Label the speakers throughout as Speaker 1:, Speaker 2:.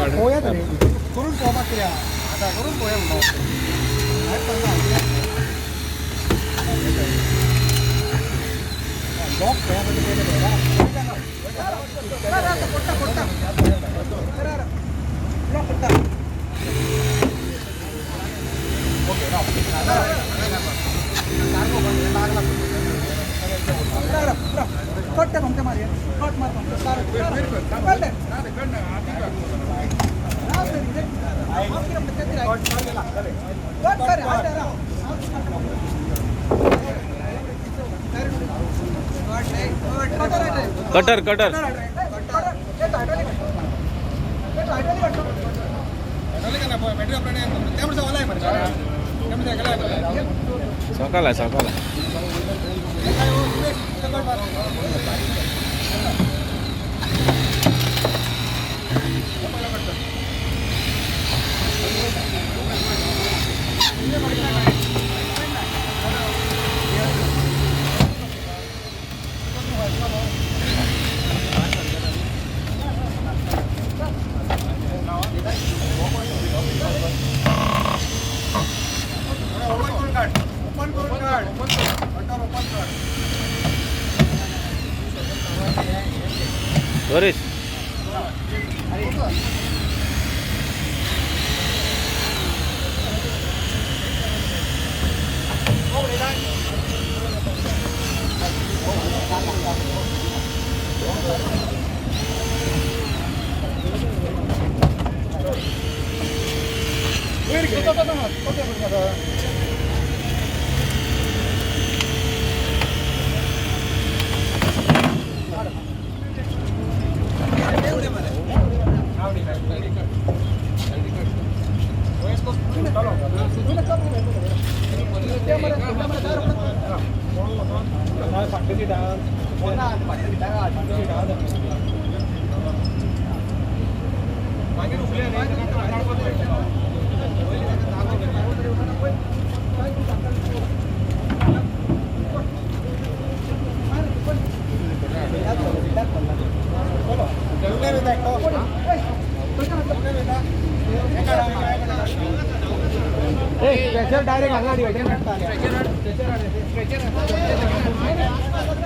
Speaker 1: पळोवया तरी करून पळोवपाक कितें आतां करून पळोवया म्हणून. लॉक पळोवया पयलीं
Speaker 2: कटर कटर सकाळ सकाळ Boris.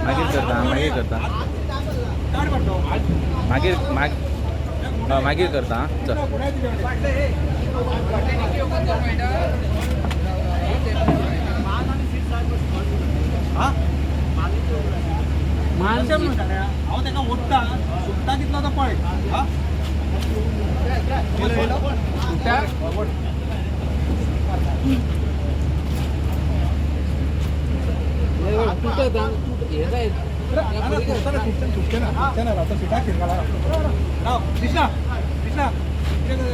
Speaker 2: मागीर करता मागीर करता मागीर मागीर करता. चल
Speaker 1: हांव ताका ओडटा सुट्टा कितलो तो पळय. कृष्णा कृष्णा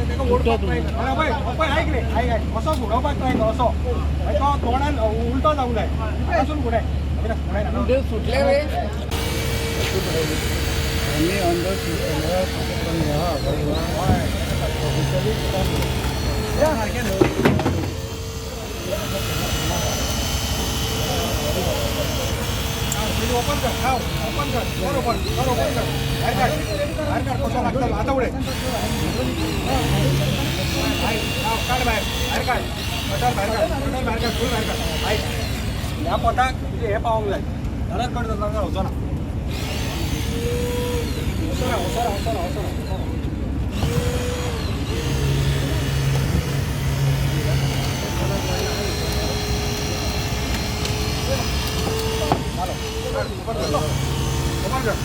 Speaker 1: ताका ओडपाक ट्राय कर. पळय आयक रे आयक आयक असो उडोवपाक ट्राय कर असो तो तोंडान उलटो जावंक जाय असून फुडें
Speaker 3: सुटले रे.
Speaker 1: ओपन कर हांव ओपन कर डोर ओपन डोर ओपन कर भायर काड भायर काड कसो लागतलो आतां उडय काड भायर भायर काड कटर भायर काड कटर भायर काड फूल भायर काड. आयक ह्या पोटाक तुजें हें पावोंक जाय जाल्यार कट जाता जाल्यार वचना वचना वचना वचना वचना वचना. ओपन कर ओपन कर.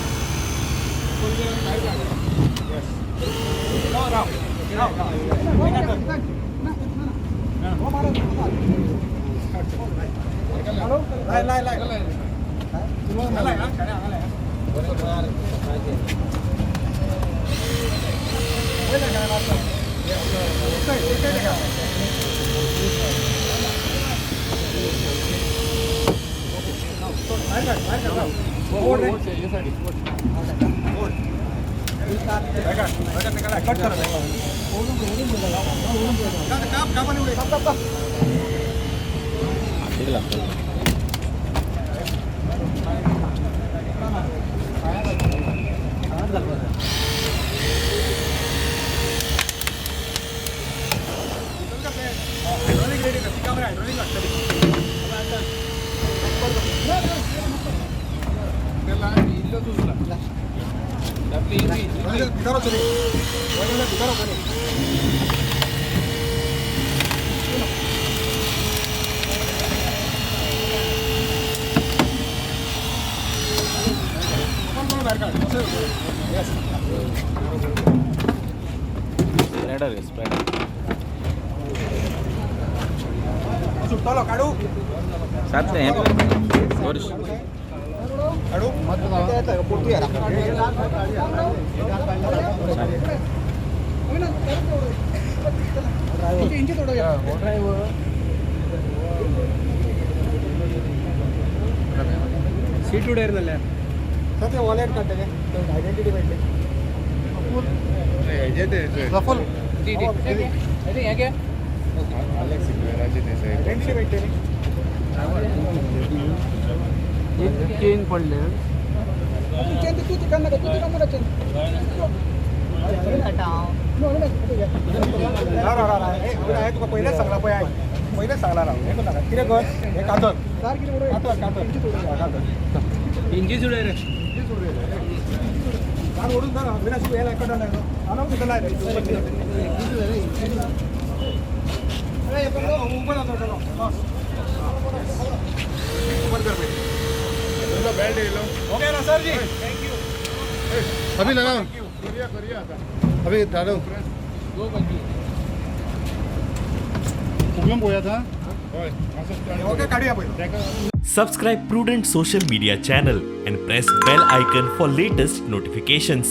Speaker 1: Yes. राव राव राव राव. लाय लाय लाय लाय हांगा लाय. कट कर.
Speaker 2: ठीक लागतं.
Speaker 1: भितर वचून भितर वचून. भायर काड. येस.
Speaker 2: स्प्रेडर रे, स्प्रेडर.
Speaker 1: सुट्टलो काडू.
Speaker 2: सात हें गौरीश.
Speaker 1: काडू.
Speaker 3: सीट उडयर जाल्यार.
Speaker 1: सर, ते वॉलेट काड तेजें, आयडेंटिटी मेळटली.
Speaker 4: प्रफुल.
Speaker 1: आयडेंटिटी मेळटली.
Speaker 3: चेन पडले.
Speaker 1: राव राव राव, हांवें तुका पयलेच सांगलां पळय, आयक, पयलेच सांगलां. राव, हें करनाका. कितें कर, हें कातर कातर कातर कातर.
Speaker 3: इंची उडय रे.
Speaker 1: दार ओडून धर. अविनाश, तूं हें लाय, कटन लाय. हांव तुका लाय रे. ओपन जाता. ओपन कर पयलीं. ओके ना सर जी?
Speaker 4: अभी लगाओ, अभी डालो. उगम पोया था.
Speaker 1: ओके, काडुया पयलो.
Speaker 5: Subscribe Prudent Social Media channel and press bell icon for latest notifications.